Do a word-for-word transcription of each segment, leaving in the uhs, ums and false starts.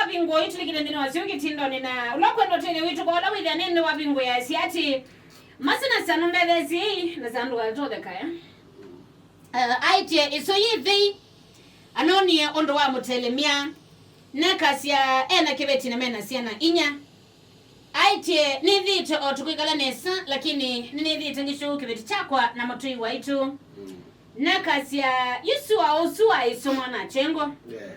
Vingũo itulikile nthĩnĩ wa syũ kĩtindonĩ na ũla kwenda ũtethyo witũ kwa ũla wĩthĩa nĩ nthĩ wa vingũo ya siati. Masina sano mbethesie na sanduka totheka ya. Uh, aĩtye ĩsu yĩthei anonie ũndũ wa mũtelemya. Nakasya ena kĩveti na mena syana inya. Aĩtye nĩthĩĩte o tũkwĩkala nesa, lakini nĩnĩthĩĩte ngĩsũu kĩveti kyakwa na mũtũi waitũ. Nakasya yu sua ũsu wa ĩsu mwana kyengo. Yeah.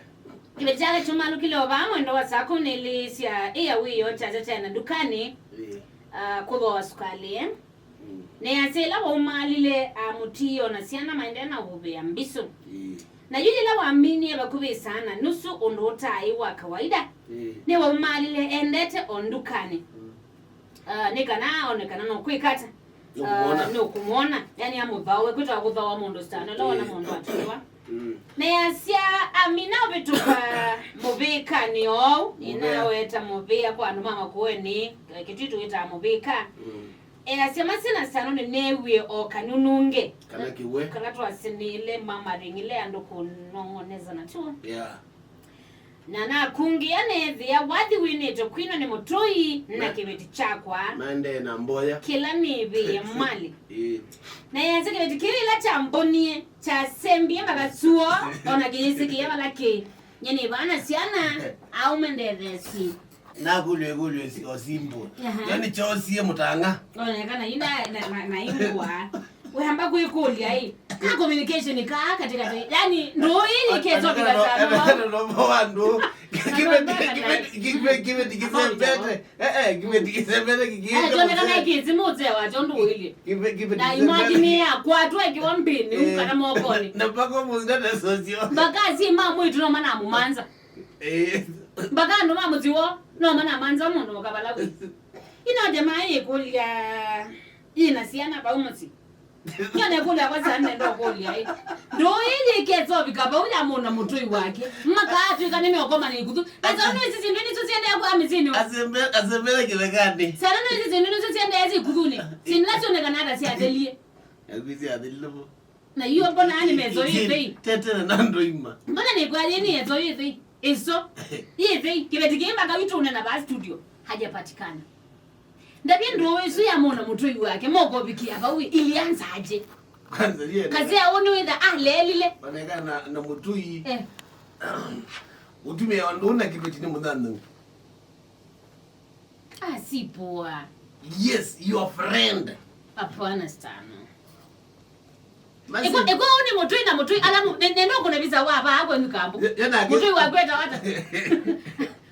Kĩveti kyake kyumalũkile o vaa mwendo wa saa kũmi na ilĩ sya ĩa wĩoo kyakya kyaenda ndukanĩ, yeah, ah, kũthooa sukalĩ, eh? Mm. Nĩasya ĩla waumaalile, amũtiie o na syana maendee na ũvĩa mbisũ. Yeah. Na yu yĩla waminie vakuvĩ saa na nusu ũndũ ũtaĩ wa kawaida, yeah, nĩwaumaalile endete o ndukanĩ. Mm. Ah, nĩ kana one kana no kwĩka ata. Nũkũmwona. Ah, nũkũmwona. Yani amũthaũe, kwĩtawa kũthaũa mũndũ stano, ĩla wona mũndũ atũlwa. Mm. Na yasya amina ũvĩtũka mũvĩkanĩ oou, mũvĩa, inaweta mũvĩa kwa andũ ma Makueni, eh, Kĩtui tũwĩtaa mũvĩka. Mm. Easya masina stano nĩneewie o kanununge. Kana kĩwe. Kala twasinĩile mamaringile andũ kũnong'onezana tu. Yeah. Na nakungĩa neethĩa wathi winĩtwe kwina nĩ mũtũi na, na kĩveti kyakwa. Maendee na mboya. Kĩla nĩvĩie mali. Ĩĩ. Na yasya kĩveti kĩu ĩla kyambonie, kyasembie mpaka suo, o na kĩyĩsĩkĩĩa vala kĩ. Nye nĩ vana syana, aume ndetheesye. Nakũlya ĩkũlyo ĩsu o simple. Aha. Yo nĩkyoosie mũtang'a. Onekana yu na, na, na, na imbwa. Wĩamba kwĩkũlya ĩ. Ka communication kaa katikati. Yani, ndũĩ ĩkĩtwa kĩkatano. Ndomo wa ndũ. Kĩveti, kĩveti, kĩveti, kĩveti kĩsembete. Eh, eh, kĩveti kĩsembete kĩkĩte. Atonekana ĩkĩti mũtse wa kyo ndũĩlye. Kĩve-, kĩveti kĩsembete. Na imagine ya kwatwa ĩkĩwa mbĩnĩ, eh, kana mokonĩ. Na mpaka mũndũ ndasosio. Mpaka si ma mwĩtu no manamũmanza. Eh. Mpaka andũ ma mũsyĩ woo no manamanza mũndũ mũkavala wĩ. Ino jamaa yĩkũlya yĩna syana vau mũsyĩ. Nyo nekũlya kwa sana nenda ũkũlya ĩ. Ndũĩ yĩkethovika vau ya mũna mũtũi wake. Makaatwĩka nĩ meũkomana ikuthu. Asa nĩ isi syĩndũ nĩsyo siendea kwa mĩsyĩnĩ. Asembe-, asembele kĩthekanĩ. Sana nĩ isi syĩndũ nĩsyo siendea ikuthunĩ. Syĩndũ ila syonekana ata syathelie. Akwisi athelile vo. Na iyo mbona yani metho yĩthei? Tetele na ndoima. Mbona nĩkwaa yĩnĩ yetho yĩthei? Ĩso. Yĩthei. Kĩveti kĩĩ mpaka witũ ũnena vaa studio. Hajapatikana. Ndavye ndũũ ĩsu ya mũna mũtũi wake. Mokovikia vau ilianzaje? Kwanza yeye. Kazi ya woni wĩtha alelile. Onekana na mũtũi. Eh. Ũtumĩa wa ndũũ na kĩveti nĩ mũthanthangu. Ah, si poa. Yes, your friend. Hapana sana. Masi- Iko, iko uni mũtũi na mũtũi, ala mu-, ne-, neno kuna visa wa ba ako nyukambu. Ye-, ye nake- Mũtũi wa kweta wata.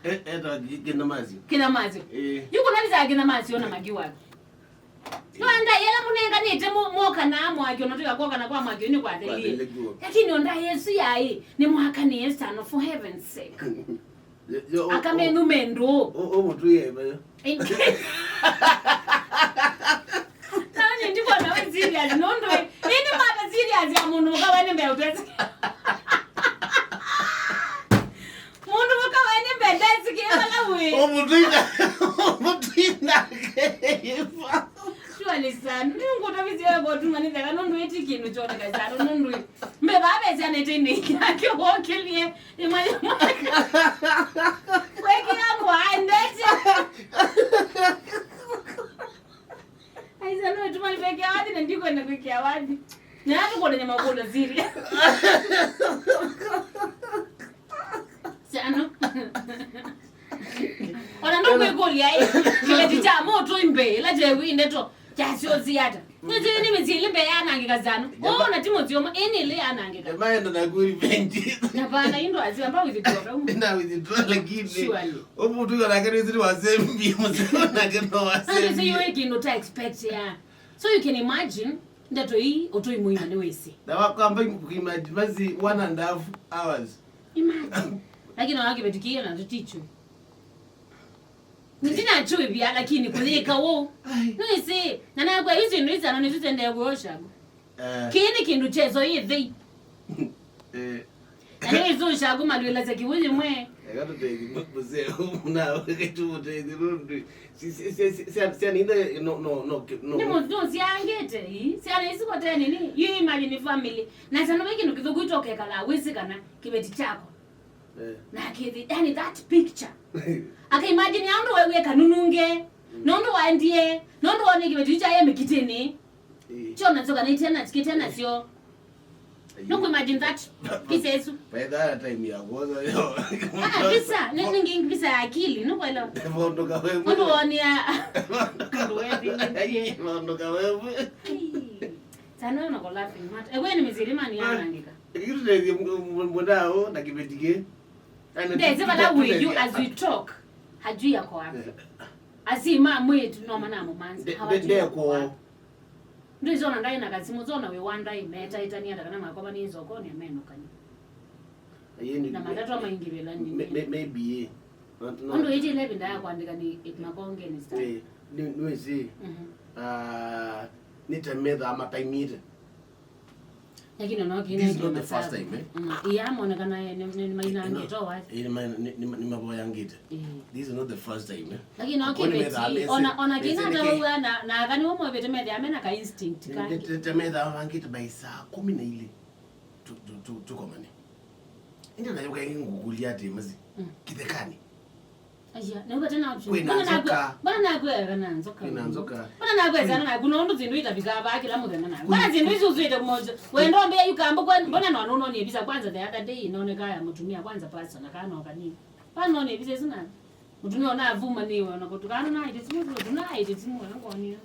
Eh, eh, ta ki-, kina mazio. Kina mazio. Eh. Yu kuna visa kina mazio na magi wa. No anda yela munenganite mo-, moka na mwaki, ona tuya koka na kwa mwaki, ni kwa thelie. Kwa thelie juu. Lakini onda Yesu yai, ni mwaka ni Yesu tano, for heaven's sake. Yo, yo, o-, akamenu o-, mendu. O-, o mũtũi eme yo. Ingi-, nani ndiko na we serious, nũndũ we. Ini mata serious ya mũndũ mũka we nĩ mbeũ tesi. Mũndũ mũka we nĩ mbeũ tesi kĩvala we. O mũtũi na, o mũtũi na keifa. Surely sana. Ni ngũtavizia we kotuma nĩ theka, nũndũ ĩti kĩndũ kyoneka sana, nũndũ mbeva abesya nete nĩ yake wokĩlie. Imwe, imwe. Wekĩa kwa ndete. Aisa no tuma nipekea wathi na ndiko na kwekea wathi. Na hata kwa nyama kula zili. Sana. Ona ndo kwĩkũlya ĩ. Kĩveti kya mũtũi mbee, ĩla kyewi ndeto. Kyasyosie ata? Nĩsĩ nĩ mĩsyĩ ĩlĩ mbee yanangĩka sana. Oh, na ti mũsyĩ ũmwe, ĩnĩ ĩlĩ yanangĩka. Emaenda na kuri benji. Na vana indo aziwa mba withitwa kau. Na withitwa lakini. Surely. Omuntu yo nake nĩsĩ nĩ wasembie, mũseo nake no wasembie. Nĩsĩ yo ĩkĩndũ ta expect ya. So you can imagine, ndeto hii, ũtũi mũima nĩ wĩsĩ. Na wakamba kuimagine, basi one and a half hours. Imagine. Lakini wakĩveti kĩĩ na tũtichu. Ndinachuvya, lakini kũyĩka ũu. Ai. Nĩsĩ, na nakwa ici ndu isano nĩsitendee kuoshagu. Eh. Kĩĩ nĩ kĩndũ kyeso yĩthei. Eh. Na nĩwĩsũshagu malwĩlasya kĩw'ũ yĩmwe. Eka tũtethi mũ-, mũseo, mũna, eka tũmũtethi nũndũ. Si, si, si, si, sya, sya nĩithe, no, no, no, ki-, no. Nĩ mũndũ ũsiangĩte, ii. Syana isu kote nini, you imagine family. Na sana we kĩndũ kĩthũku itokekala, wĩsĩ kana kĩveti kyako. Eh. Na akĩthi, yani that picture. Akaimagine ya ũndũ wewie kanununge, na ũndũ waendie, na ũndũ wonie kĩveti kyaye mĩkitĩnĩ. Eh. Kyo na nzoka na itiana, kĩtiana syo. Nũkũ imagine that visa ĩsu. By that time ya kuoza yo. Ah, visa, nĩ, nĩ ngi-, visa ya akili, nũkwelewa? Maũndũ ka wewe. Ũndũ wonia. Maũndũ ka wewe. Ai, maũndũ ka wewe. Ai. Sana ona ko laughing matter. Ewe ni mizirima ni yanangika. Ikitutethie mwanao na kĩveti kĩ. Ndezi vala wĩyu as we talk. Hajui yako wapi. Eh. Asi ma mwitu no mana mumanzi. Nde-, nde-, ndeko. Ndwĩsona ndaĩ na kasimũ, sona wĩ wa ndaĩ, metaĩtania ata kana makomanie sokoni amenũkani. Aye, ni-, na matatwa maingĩvĩla nini. May-, may-, maybe, eh. Not, not. Ũndũ ĩtĩle ĩvinda ya kwandĩka nĩ makongeni sta. Eh, nĩ, nĩwĩsĩ. Mhm. Ah, nĩ ta methaa mataimĩte. Lakini ona kĩna. This is not the first time, eh? Mm. Iya, monekana nĩ, nĩ mainangĩtwo wa. Eh, nĩ ma-, nĩ, nĩ, nĩ mavoyangĩte. Eh. This is not the first time, eh? Lakini no kĩveti, ona, ona kĩna ta wauga na, na aka nĩmo mavĩte methĩa mena ka instinct kangi. Te metha mavangĩte by saa kũmi na ilĩ. Tu, tu, tu, tukomane. Ĩndĩ nayo kaĩ ngũkũlya atĩ, Masi, mm, kĩthekani. Aya, na ũka tena option. Kwĩna nzoka. Mbona nakwĩa kana nzoka? Kwĩna nzoka. Mbona nakwĩa sana na kuna ũndũ zindu itafika hapa kila mũthenya na. Mbona zindu isu zite moja? Wendo mbea yukamba kwa mbona no no ni visa kwanza the other day inaoneka ya mtumia kwanza pastor na kana okani. Mbona no ni visa sina. Mtumia ona avuma ni wewe na kutukana na ite simu tu na ite simu na ngoni.